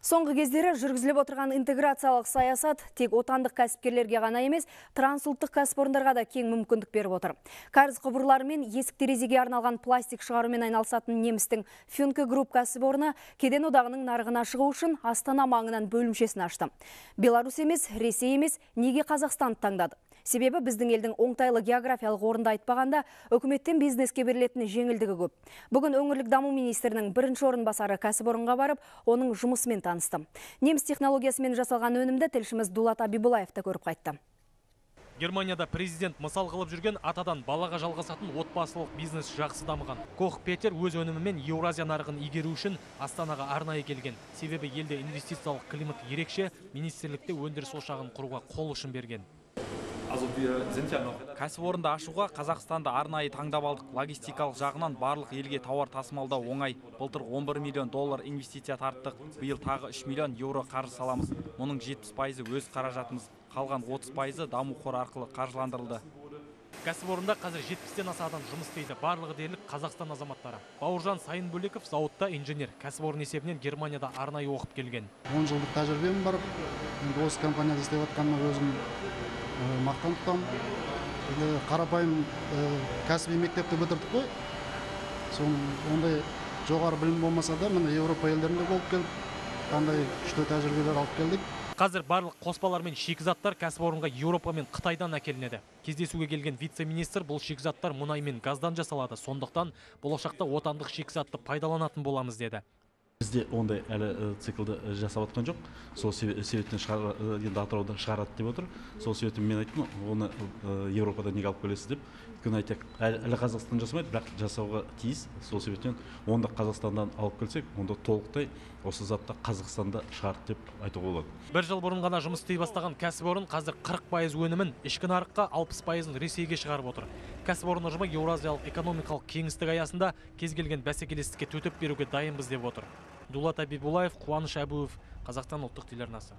Соңғы кездері жүргізіліп отырған интеграциялық саясат тек отандық кәсіпкерлерге ғана емес, трансұлттық кәсіпорындарға да кең мүмкіндік беріп отыр. Кәріз құбырлары мен есік терезеге арналған пластик шығарумен айналысатын немістің Фюнке Групп кәсіпорны Кеден одағының нарығына шығу үшін Астана маңынан бөлімшесін ашты. Беларусь емес, Ресей емес, неге Қазақстанды таңдады? Себебі біздің елдің оңтайлы географиялық орнын айтпағанда, үкіметтен бизнеске берілетін жеңілдігі көп. Бүгін өңірлік даму министрінің бірінші орынбасары кәсіпорынға барып, оның жұмысымен танысты. Неміс технологиясымен жасалған өнімді тілшіміз Дулат Абибулаев та көріп қайтты. Германияда президент мысал қылып жүрген атадан балаға жалғасатын отбасылық бизнес жақсы дамыған. Кох Петер өз өнімімен Еуразия нарығын игеру үшін Астанаға арнайы келген. Себебі елде инвестициялық климат ерекше, министрлікте өндіріс ошағын құруға қол ұшын берген. Кәсіпорынды ашуға Қазақстанды арнайы таңдап алдық. Логистикалық жағынан барлық елге тауар тасымалдау оңай. Былтыр 11 миллион доллар инвестиция тарттық. Биыл тағы 3 миллион еуро қаржы саламыз. Мұның 70%-ы өз қаражатымыз. Қалған 30%-ы даму қоры арқылы қаржыландырылды. Кәсіпорында қазір 70-тен аса адам жұмыс істейді. Барлығы дерлік Қазақстан азаматтары. Бауыржан Сайынбөлеков зауытта инженер. Кәсіпорын есебінен Германияда арнайы оқып келген. 10 жылдық тәжірибем бар. Енді осы компанияда істеп жатқаныма өзім мақтан тұтамын. Енді қарапайым кәсіби мектепті бітірдік қой. Соның ондай жоғары білім болмаса да, міне Еуропа елдерінде болып келіп, қандай күшті тәжірибелер алып келдік. Қазір барлық қоспалар мен шикізаттар кәсіпорынға Еуропа мен Қытайдан әкелінеді. Кездесуге келген вице-министр бұл шикізаттар мұнай мен газдан жасалады. Сондықтан болашақта отандық шикізатты пайдаланатын боламыз деді. Бізде ондай әлі циклді жасап жатқан жоқ. Сол себептен енді Атыраудан шығарады деп отыр. Сол себептен мен айттым, оны Еуропадан неге алып келесіз деп. Өйткені айтайық, әлі Қазақстан жасамайды, бірақ жасауға тиіс. Сол себептен оны Қазақстаннан алып келсек, онда толықтай осы затты Қазақстанда шығарды деп айтуға болады. Бір жыл бұрын ғана жұмыс істей бастаған кәсіпорын қазір 40% өнімін ішкі нарыққа, 60%-ын Ресейге шығарып отыр. Кәсіпорын ұжымы Еуразиялық экономикалық кеңістік аясында кез келген бәсекелестікке төтеп беруге дайынбыз деп отыр. Дулат Абибулаев, Қуаныш Әбуов, Қазақстан ұлттық телеарнасы.